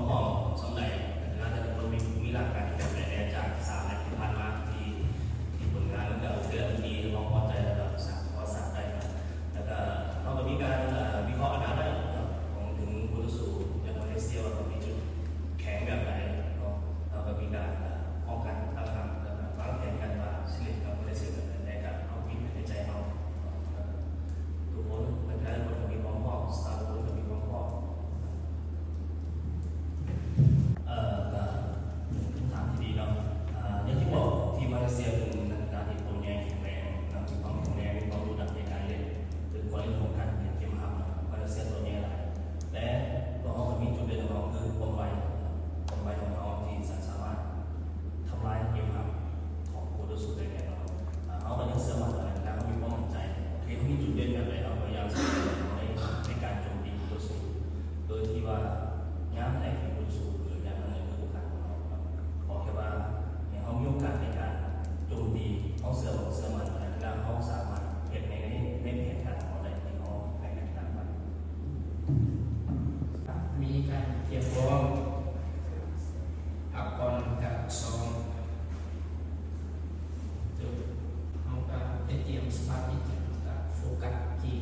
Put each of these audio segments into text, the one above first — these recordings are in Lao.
ພ້ອມສ່ຳໃດ ແຕ່ລະຄົນມີ ມີຮ່າງກາຍທີ່ແຂງແຮງແດ່ຈາກສາມແມັດທີ່ຜ່ານມາ ທີ່ ທີ່ຜົນງານມັນກະໂອເຄ ດີ ເຮົາພໍໃຈ ແລ້ວກະສາມາດສ້າງໄດ້. ແລ້ວກະເຮົາກະມີການ ເອີ ວິເຄາະອະນາໄວ້ເນາະ ຂອງເຖິງຄູ່ຕໍ່ສູ້ຈາກມາເລເຊຍວ່າເຂົາມີຈຸດແຂງແບບໃດເນາະ. ເຮົາກະມີການ ເອີ ປ້ອງກັນຕັ້ງຮັບ ແລ້ວກະວາງແຜນກັນວ່າຊິຫຼິ້ນກັບມາເລເຊຍແບບໃດ ແຕ່ກະເຮົາຄິດໄວ້ໃນໃຈເຮົາເນາະ. ທຸກຄົນ ນັກກິລາທຸກຄົນກະມີຄວາມພ້ອມ ສະຕາຟທຸກຄົນກະມີຄວາມພ້ອມ. ເອີ ກະເປັນຄຳຖາມທີ່ດີເນາະ. ອາ ຢ່າງທີ່ບອກ ທີມມາເລເຊຍເປັນນັກກິລາທີ່ໂຕໃຫຍ່ແຂງແຮງນະ ມີຄວາມແຂງແຮງ ມີຄວາມດຸດັນໃນການຫຼິ້ນ ເປັນຄວາມເປັນຂອງການເກມຮັບນະ. ມາເລເຊຍໂຕໃຫຍ່ຫຼາຍ ແລະ ຕົວເຮົາກະມີຈຸດເດັ່ນຂອງເຮົາຄືຄວາມໄວ ຄວາມໄວຂອງເຮົາທີ່ຈະສາມາດທຳລາຍເກມຮັບຂອງຄູ່ຕໍ່ສູ້ໄດ້ແນ່ນອນ. ອາ ເຮົາກະຍັງເຊື່ອໝັ້ນວ່ານັກກິລາເຮົາມີຄວາມໝັ້ນໃຈ. ໂອເຄ ເຮົາມີຈຸດເດັ່ນແບບໃດ ເຮົາພະຍາຍາມໃຊ້ຈຸດເດັ່ນຂອງເຮົາໃນ ໃນການໂຈມຕີຄູ່ຕໍ່ສູ້ ໂດຍທີ່ວ່າຍາມໃດທີ່ຄູ່ຕໍ່ສູ້ເກີດຍາມນັ້ນແຫຼະຄືໂອກາດຂອງເຮົາເນາະ. ຂໍແຄ່ວ່າໃຫ້ເຮົາມີໂອກາດໃນການໂຈມຕີ ເຮົາເຊື່ອ ເຊື່ອໝັ້ນວ່ານັກກິລາເຮົາສາມາດເຮັດໃນ ໃນ ໃນແຜນການຂອງເຮົາໄດ້ ທີ່ເຮົາໃຫ້ນັກກິລາໄປ. ມີການກຽມພ້ອມ ພັກຜ່ອນກະຊ້ອມ ເຮົາກະໄດ້ກຽມສະພາບຈິດໃຈ ເຮົາກະໂຟກັສເກມ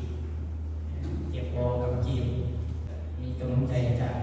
ກຽມພ້ອມກັບເກມ ມີກຳລັງໃຈຈາກ